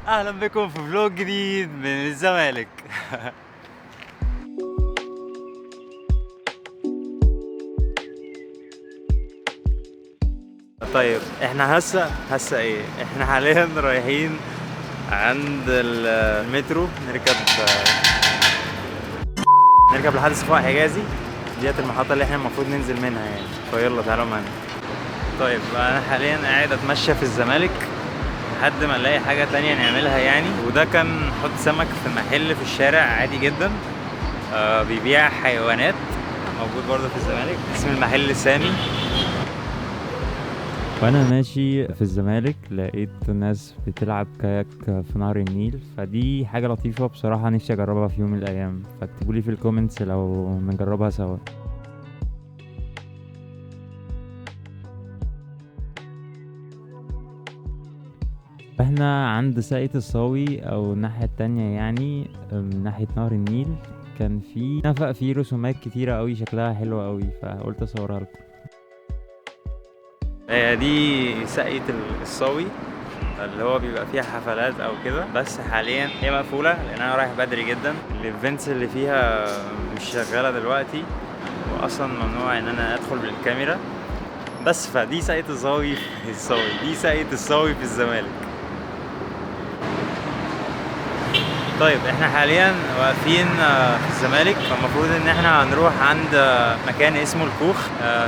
اهلا بكم في vlog جديد من الزمالك. طيب احنا هسه ايه؟ احنا حاليا رايحين عند المترو، نركب لحد صفاء حجازي، ديت المحطة اللي احنا المفروض ننزل منها يعني، فيلا تعالوا معانا. طيب انا حاليا قاعد اتمشى في الزمالك لحد ما نلاقي حاجة تانية نعملها يعني، وده كان حوض سمك في محل في الشارع عادي جدا، بيبيع حيوانات، موجود برضه في الزمالك، اسم المحل سامي. وانا ماشي في الزمالك لقيت ناس بتلعب كاياك في نهر النيل، فدي حاجة لطيفة بصراحة، نفسي اجربها في يوم من الايام، فاكتبولي في ال comments لو نجربها سوا. احنا عند ساقية الصاوي او الناحية التانية يعني، من ناحية نهر النيل، كان في نفق فيه رسومات كتيرة قوي شكلها حلو قوي، فقلت اصورها لكم. دي ساقية الصاوي اللي هو بيبقى فيها حفلات او كده، بس حاليا هي مقفولة لان انا رايح بدري جدا، ال events اللي فيها مش شغالة دلوقتي، واصلا ممنوع ان انا ادخل بالكاميرا، بس فدي ساقية الصاوي في الصاوي، دي ساقية الصاوي في الزمالك. طيب احنا حاليا واقفين في الزمالك، فالمفروض ان احنا هنروح عند مكان اسمه الكوخ،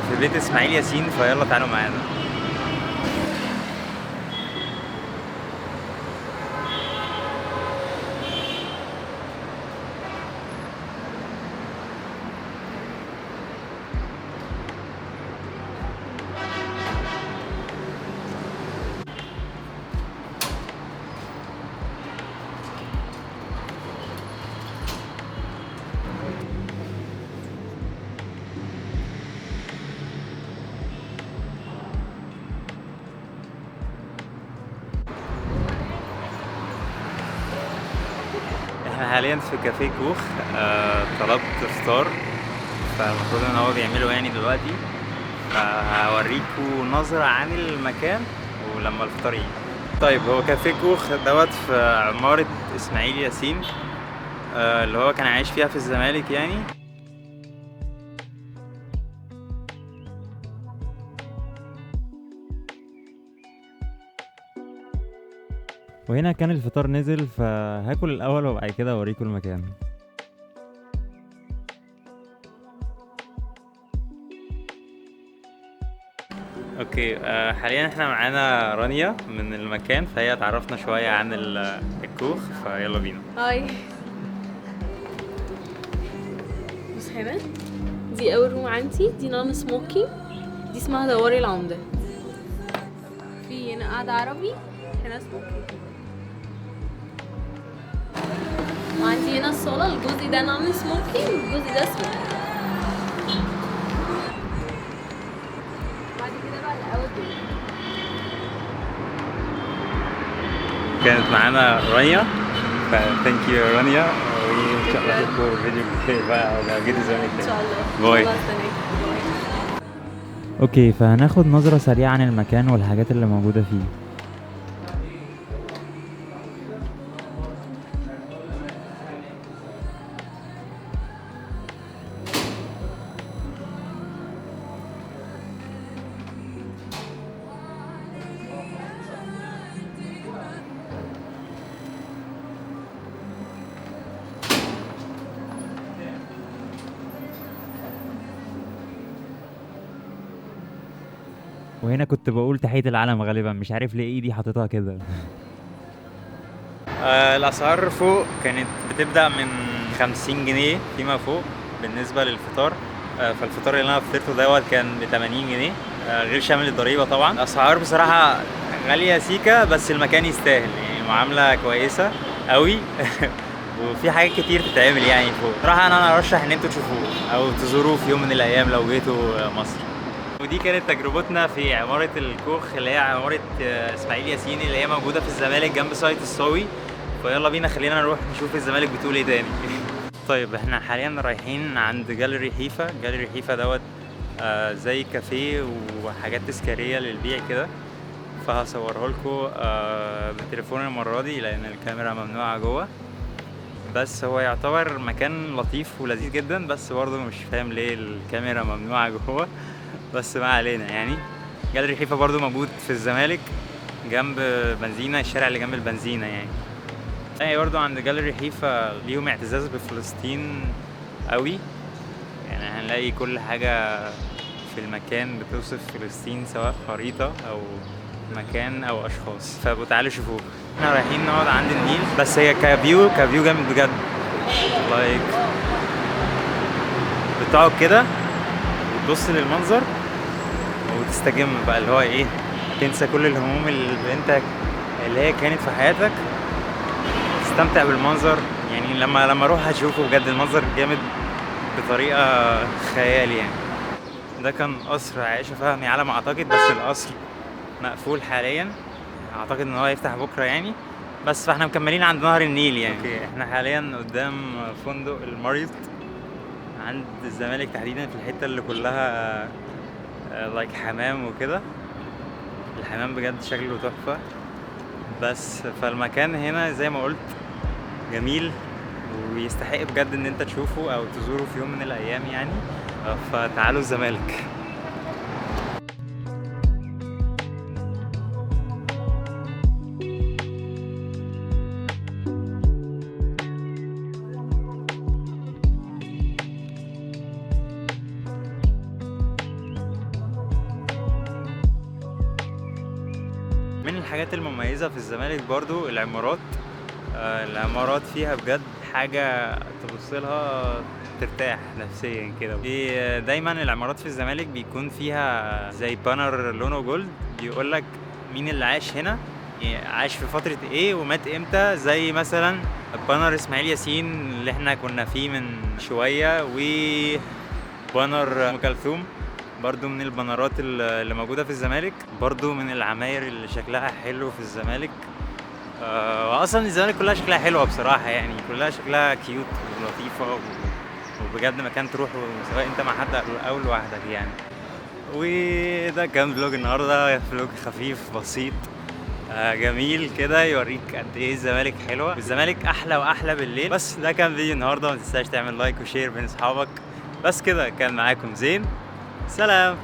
في بيت اسماعيل ياسين، فيلا تعالوا معانا. احنا حاليا في كافيه كوخ، طلبت فطار، فالمفروض ان هو بيعمله يعني دلوقتي، فهوريكوا نظرة عن المكان ولما الفطار يجي. طيب هو كافيه كوخ دوت في عمارة اسماعيل ياسين، اللي هو كان عايش فيها في الزمالك يعني. وهنا كان الفطار نزل، فهاكل الأول وبعد كده أوريكم المكان. okay، حاليا احنا معانا رانيا من المكان، فهي تعرفنا شوية عن الكوخ، فيلا بينا. hi، بص هنا دي أول room عندي، دي non smoking، دي اسمها دواري العمدة. في هنا قعدة عربي، هنا smoking، وعندي هنا الصالة، الجزء ده non smoking والجزء ده smoking. بعد كده بقى الأول كانت معانا رانيا، ف thank you رانيا، وإن شاء الله أشوفكم الفيديو الجاي بقى لو جيت الزمالك. إن شاء الله. bye. okay، فهناخد نظرة سريعة عن المكان والحاجات اللي موجودة فيه. وهنا كنت بقول تحية العلم غالبا، مش عارف ليه ايدي حاططها كده. الأسعار فوق كانت بتبدأ من 50 جنيه فيما فوق بالنسبة للفطار، فالفطار اللي أنا فطرته دوت كان ب 80 جنيه، غير شامل الضريبة طبعا. الأسعار بصراحة غالية سيكا، بس المكان يستاهل يعني، المعاملة كويسة قوي وفي حاجات كتير تتعمل يعني فوق. بصراحة أنا أرشح إن أنتوا تشوفوه أو تزوروه في يوم من الأيام لو جيتوا مصر. ودي كانت تجربتنا في عمارة الكوخ اللي هي عمارة اسماعيل ياسين اللي هي موجودة في الزمالك جنب سايت الصاوي. فيلا بينا، خلينا نروح نشوف الزمالك بتقول ايه تاني. طيب احنا حاليا رايحين عند جاليري حيفا. جاليري حيفا دوت زي كافيه وحاجات تذكارية للبيع كده، فهصوره لكم بالتليفون المرة دي لان الكاميرا ممنوعة جوه. بس هو يعتبر مكان لطيف ولذيذ جدا، بس برضه مش فاهم ليه الكاميرا ممنوعة جوه، بس ما علينا يعني. جاليري حيفا برضه موجود في الزمالك جنب بنزينة، الشارع اللي جنب البنزينة يعني. برضه عند جاليري حيفا ليهم اعتزاز بفلسطين قوي، يعني هنلاقي كل حاجة في المكان بتوصف فلسطين، سواء خريطة أو مكان أو أشخاص، فتعالوا شوفوه. احنا رايحين نقعد عند النيل، بس هي ك view، ك view جامد بجد، like بتقعد كده وتبص للمنظر وتستجم بقى، اللي هو ايه، تنسى كل الهموم اللي هي كانت في حياتك، تستمتع بالمنظر. يعني لما اروح اشوفه بجد المنظر جامد بطريقة خيال يعني. ده كان قصر عائشة فهمي على ما اعتقد، بس القصر مقفول حاليا، اعتقد ان هو هيفتح بكره يعني. بس فاحنا مكملين عند نهر النيل يعني. okay، احنا حاليا قدام فندق الماريوت عند الزمالك تحديدا، في الحتة اللي كلها like حمام وكده. الحمام بجد شكله تحفة. بس فالمكان هنا زي ما قلت جميل ويستحق بجد ان انت تشوفه او تزوره في يوم من الايام يعني. فتعالوا الزمالك. من الحاجات المميزة في الزمالك برضو العمارات، العمارات فيها بجد حاجة تبص لها ترتاح نفسيا كده. دايما العمارات في الزمالك بيكون فيها زي banner لونه gold بيقول لك مين اللي عاش هنا، يعني عاش في فترة ايه ومات امتى، زي مثلا banner اسماعيل ياسين اللي احنا كنا فيه من شوية، و banner ام كلثوم برضو من البانرات اللي موجودة في الزمالك، برضو من العماير اللي شكلها حلو في الزمالك. واصلا الزمالك كلها شكلها حلوة بصراحة يعني، كلها شكلها cute ولطيفة وبجد مكان تروحه سواء انت مع حد او لوحدك يعني. وده كان vlog النهارده، vlog خفيف بسيط جميل كده، يوريك قد ايه الزمالك حلوة، والزمالك احلى واحلى بالليل. بس ده كان فيديو النهارده، ما تنساش تعمل like و share بين اصحابك. بس كده، كان معاكم زين، سلام.